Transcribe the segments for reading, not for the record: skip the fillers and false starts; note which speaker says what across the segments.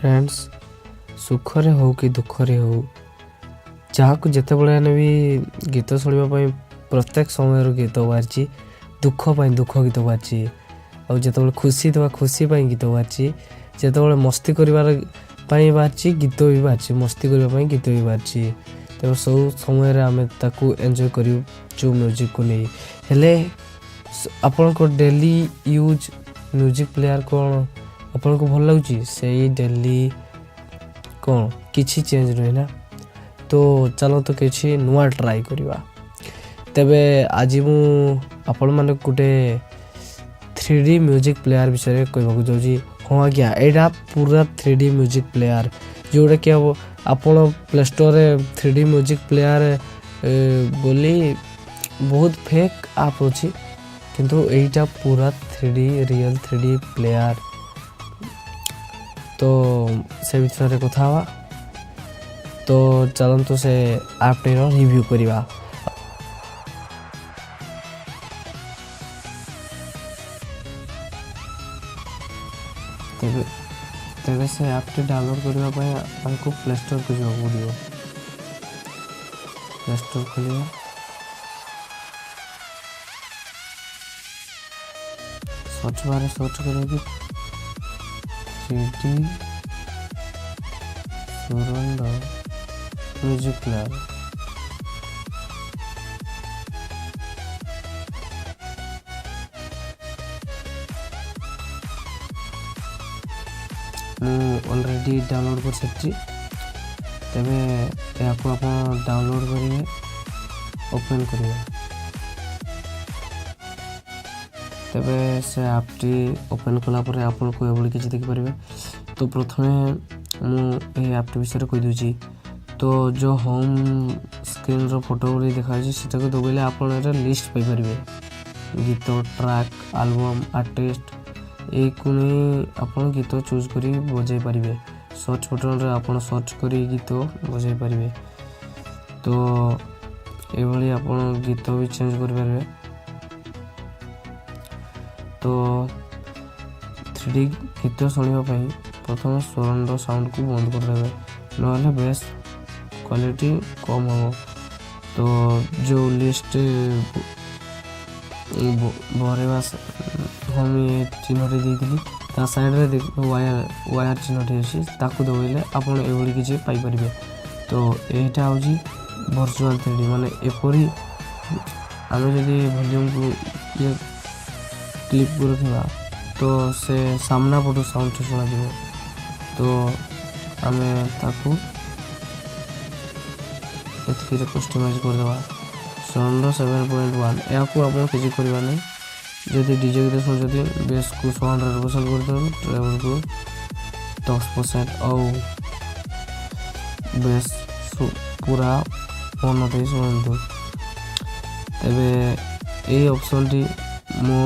Speaker 1: Friends, ସୁଖରେ ହଉ କି ଦୁଃଖରେ ହଉ, ଯାହାକୁ ଯେତେବେଳେ ହେଲେ ବି ଗୀତ ଶୁଣିବା ପାଇଁ ପ୍ରତ୍ୟେକ ସମୟର ଗୀତ ବାହାରିଛି। ଦୁଃଖ ପାଇଁ ଦୁଃଖ ଗୀତ ବାହାରିଛି, ଆଉ ଯେତେବେଳେ ଖୁସି ଥିବା ଖୁସି ପାଇଁ ଗୀତ ବାହାରିଛି, ଯେତେବେଳେ ମସ୍ତି କରିବାର ପାଇଁ ବାହାରିଛି ଗୀତ ବି ବାହାରିଛି, ମସ୍ତି କରିବା ପାଇଁ ଗୀତ ବି ବାହାରିଛି। ତେଣୁ ସବୁ ସମୟରେ ଆମେ ତାକୁ ଏନ୍ଜୟ କରିଛୁ ମ୍ୟୁଜିକ୍କୁ ନେଇ। ହେଲେ ଆପଣଙ୍କ ଡେଲି ୟୁଜ୍ ମ୍ୟୁଜିକ୍ ପ୍ଲେୟାର୍ କ'ଣ ଆପଣଙ୍କୁ ଭଲ ଲାଗୁଛି? ସେଇ ଡେଲି କ'ଣ କିଛି ଚେଞ୍ଜ ନୁହେଁ ନା? ତ ଚାଲନ୍ତୁ କିଛି ନୂଆ ଟ୍ରାଏ କରିବା। ତେବେ ଆଜି ମୁଁ ଆପଣମାନଙ୍କୁ ଗୋଟେ 3D music player ବିଷୟରେ କହିବାକୁ ଯାଉଛି। ହଁ ଆଜ୍ଞା, ଏଇଟା ପୁରା 3D music player, ଯେଉଁଟାକି ହବ ଆପଣ ପ୍ଲେ ଷ୍ଟୋରରେ 3D music player ବୋଲି ବହୁତ ଫେକ୍ ଆପ୍ ଅଛି, କିନ୍ତୁ ଏଇଟା ପୁରା 3D, real 3D player. ତ ସେ ବିଷୟରେ କଥା ହେବା। ତ ଚାଲନ୍ତୁ ସେ ଆପ୍ଟିର ରିଭ୍ୟୁ କରିବା। ତେବେ ସେ ଆପ୍ଟି ଡାଉନଲୋଡ଼୍ କରିବା ପାଇଁ ଆମକୁ ପ୍ଲେ ଷ୍ଟୋରକୁ ଯିବାକୁ ପଡ଼ିବ। ପ୍ଲେ ଷ୍ଟୋର ଖୋଲିବା, ସର୍ଚ୍ଚ ବାରରେ ସର୍ଚ୍ଚ କରିବା କି 3D surround music player. ମୁଁ ଅଲରେଡ଼ି ଡାଉନଲୋଡ଼୍ କରିସାରିଛି। ତେବେ ଏହାକୁ ଆପଣ ଡାଉନଲୋଡ଼୍ କରିବେ, ଓପେନ୍ କରିବେ। ତେବେ ସେ ଆପ୍ଟି ଓପେନ୍ କଲା ପରେ ଆପଣଙ୍କୁ ଏଭଳି କିଛି ଦେଖିପାରିବେ। ତ ପ୍ରଥମେ ମୁଁ ଏହି ଆପ୍ଟି ବିଷୟରେ କହିଦେଉଛି। ତ ଯେଉଁ ହୋମ୍ ସ୍କ୍ରିନ୍ର ଫଟୋ ଭଳି ଦେଖାଯାଉଛି, ସେଟାକୁ ଦବାଇଲେ ଆପଣ ଏଟା ଲିଷ୍ଟ ପାଇପାରିବେ। ଗୀତ, ଟ୍ରାକ୍, ଆଲବମ୍, ଆର୍ଟିଷ୍ଟ, ଏଇକୁ ନେଇ ଆପଣ ଗୀତ ଚୁଜ୍ କରି ବଜାଇ ପାରିବେ। ସର୍ଚ୍ଚ ବଟନ୍ରେ ଆପଣ ସର୍ଚ୍ଚ କରି ଗୀତ ବଜାଇ ପାରିବେ। ତ ଏଇଭଳି ଆପଣ ଗୀତ ବି ଚେଞ୍ଜ କରିପାରିବେ। ତ 3D ଗୀତ ଶୁଣିବା ପାଇଁ ପ୍ରଥମେ ସରାଉଣ୍ଡ ସାଉଣ୍ଡକୁ ବନ୍ଦ କରିଦେବେ, ନହେଲେ ବେସ୍ କ୍ୱାଲିଟି କମ୍ ହେବ। ତ ଯେଉଁ ଲିଷ୍ଟ ଭରେଇବା ହୋମ୍ ଇଏ ଚିହ୍ନଟି ଦେଇଥିଲି, ତା ସାଇଡ଼୍ରେ ୱାୟାର ଚିହ୍ନଟି ଅଛି, ତାକୁ ଦବାଇଲେ ଆପଣ ଏଭଳି କିଛି ପାଇପାରିବେ। ତ ଏଇଟା ହେଉଛି ଭର୍ଚୁଆଲ୍ 3D, ମାନେ ଏପରି ଆମେ ଯଦି ଭଲ୍ୟୁମ୍କୁ ଇଏ କ୍ଲିପ୍କୁ ରଖିବା, ତ ସେ ସାମ୍ନା ପଟୁ ସାଉଣ୍ଡ ଶୁଣାଯିବ। ତ ଆମେ ତାକୁ ଏତିକିରେ କଷ୍ଟମାଇଜ୍ କରିଦେବା। ସାଉଣ୍ଡ 7.1, ଏହାକୁ ଆପଣ କିଛି କରିବା ନାହିଁ। ଯଦି ଡିଜେ ଗୀତ ଶୁଣୁଛନ୍ତି, ବେସ୍କୁ 100% କରିଦିଅନ୍ତୁ, ଟ୍ରେବଲ୍କୁ 10% ଆଉ ବେସ୍ ପୁରା ମନ ଦେଇ ଶୁଣନ୍ତୁ। ତେବେ ଏଇ ଅପସନ୍ଟି ମୋ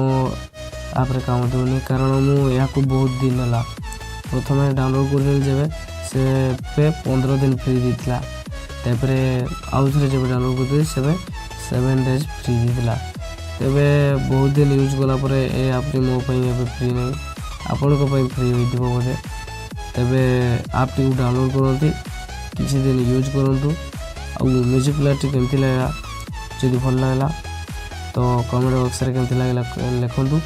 Speaker 1: ଆପ୍ରେ କାମ ଦେଉନି, କାରଣ ମୁଁ ଏହାକୁ ବହୁତ ଦିନ ହେଲା ପ୍ରଥମେ ଡାଉନଲୋଡ଼୍ କରିଥିଲି। ଯେବେ ସେବେ 15 ଦିନ ଫ୍ରି ଦେଇଥିଲା। ତାପରେ ଆଉ ଥରେ ଯେବେ ଡାଉନଲୋଡ଼୍ କରିଥିଲି, ସେବେ 7 ଡେଜ୍ ଫ୍ରି ଦେଇଥିଲା। ତେବେ ବହୁତ ଦିନ ୟୁଜ୍ କଲା ପରେ ଏ ଆପ୍ଟି ମୋ ପାଇଁ ଏବେ ଫ୍ରି ନାହିଁ, ଆପଣଙ୍କ ପାଇଁ ଫ୍ରି ହୋଇଥିବ ବୋଧେ। ତେବେ ଆପ୍ଟିକୁ ଡାଉନଲୋଡ଼୍ କରନ୍ତୁ, କିଛି ଦିନ ୟୁଜ୍ କରନ୍ତୁ ଆଉ ମ୍ୟୁଜିକ୍ ପ୍ଲେୟାର୍ଟି କେମିତି ଲାଗିଲା, ଯଦି ଭଲ ଲାଗିଲା ତ କମେଣ୍ଟ ବକ୍ସରେ କେମିତି ଲାଗିଲା ଲେଖନ୍ତୁ।